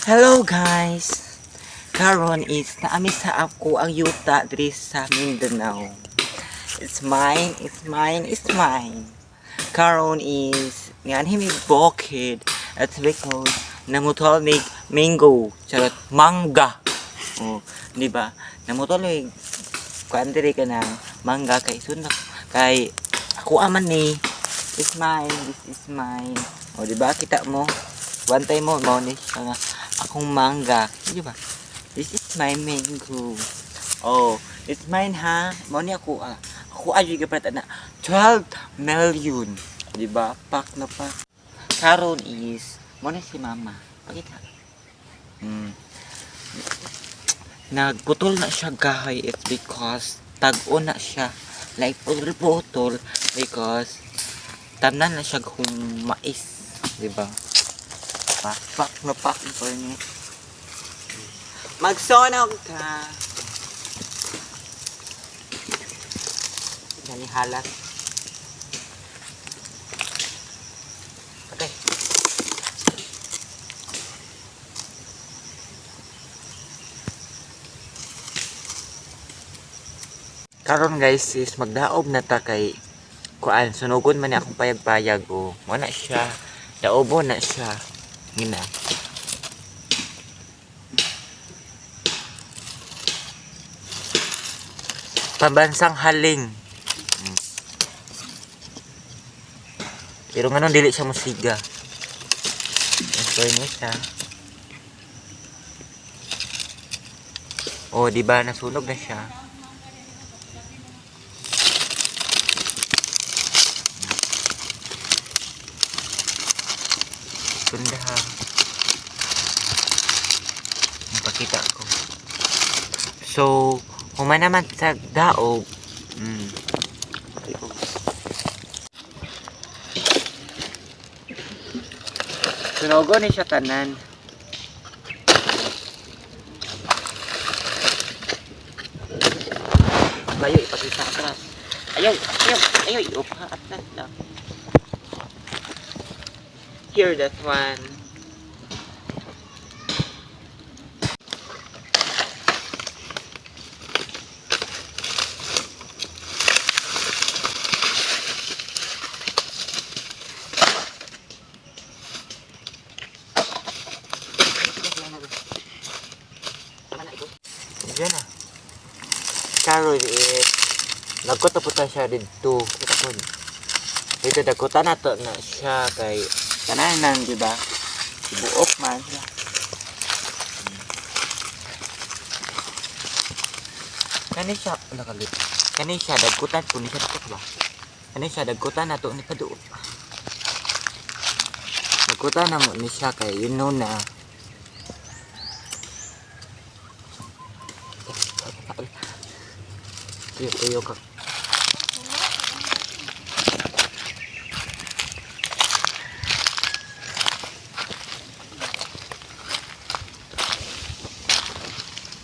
Hello guys! Karon is naa mi sa akoang yuta diri sa Mindanao. It's mine, it's mine, it's mine. Karon is nganhi mig bukid. It's because namutol mig mango, charot, mangga. Oh, di ba? Namutol mig kuan diri ka ng mangga kay sunok kay ako aman ni. It's mine, this is mine. Oh, di ba? Kita mo. Bantay mo mao ni siya nga akong mangga. Di ba? This is my mango. Oh, it's mine ha. Mao ni ako ah. Ako ay gapalit na 12 million. Di ba? Pak na pak. Karon is mao ni si mama. Pakita. Nagputol na siya gahay. It's because tag-o na siya. Like putol-putol because tanan na siya humais. Di ba? Pak, pak na pak ito ni. Magsonog ka. Gani halas. Okay. Karon guys is magdaob na ta kay kuan, sunugon man ni akong payag-payag o. Mo na siya. Daobo na siya. Ngina. Pambansang haling. Pero nganon dili siya musiga. Enjoy mo siya. Oh, di ba nasunog na siya? Tunda ha. Pakita ko. So, human naman sa daog. Sunogo ni siya tanan. Bayo ipakita atras. Ayaw, ayaw, ayaw, upa atras lang. Here, that one. Diyan na. Karon eh, nagkota po ta siya dito. Kita po. Dito dagkota na to na siya kay tanan, di ba? Buok man siya. Kani siya, wala kalit. Kani siya dagkutan po ni siya dito ba? Kani siya dagkutan na to ni paduot. Dagkutan na mo ni siya kay you know na. Tuyo, tuyo ka.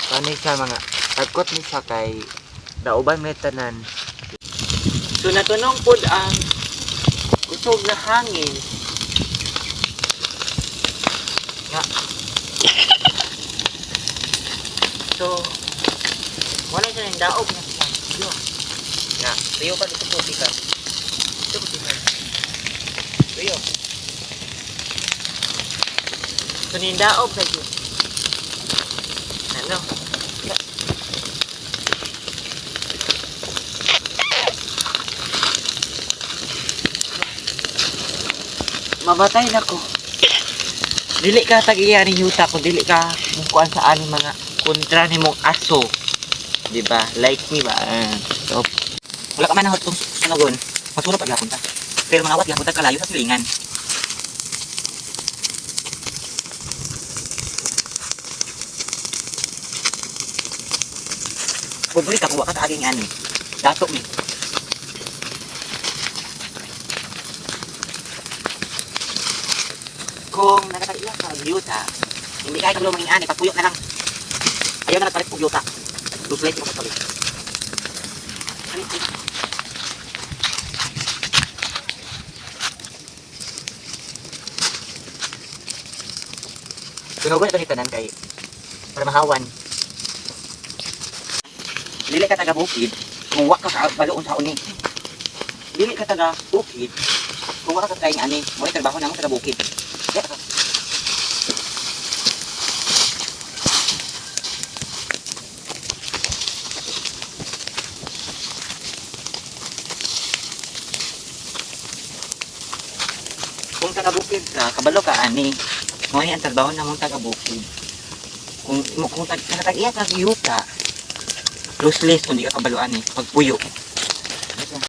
Kani siya mga tagkot ni siya kay dauban may tanan. So natunong pod ang kusog na hangin. Nga. So wala siya ng daog na siya. Yo. Na, tuyo pa dito po tika. Dito po tika. Tuyo. So nindaog na yun. Ano? Mamatay na ko. Dili ka tag-iya ni yuta kung dili ka mukuan sa aning mga kontra ni mong aso. Di ba? Like me ba? So, wala ka man nahot tong sunugon. Masurot pag ta. Pero mga wat gyapon ta kalayo sa silingan. Pobre ka kung wa ka kaaging ani. Dato mi. Kung nakatag-iya ka og yuta, hindi kaya kabalo maging ani, pagpuyo na lang. Ayaw na nagpalit og yuta. Useless mo pagpalit. Ano ito? Tunogon na ito ni tanan kay para mahawan. Dili ka taga bukid kung wa ka kabalo unsaon ni. Dili ka taga bukid kung wa ka trying ani, mo ni trabaho namo taga bukid. Di ka. Kung taga bukid ka, kabalo ka ani. Mo ni ang trabaho namong taga bukid. Kung tag iya ka yuta, useless kung di ka kabalo ani, pagpuyo.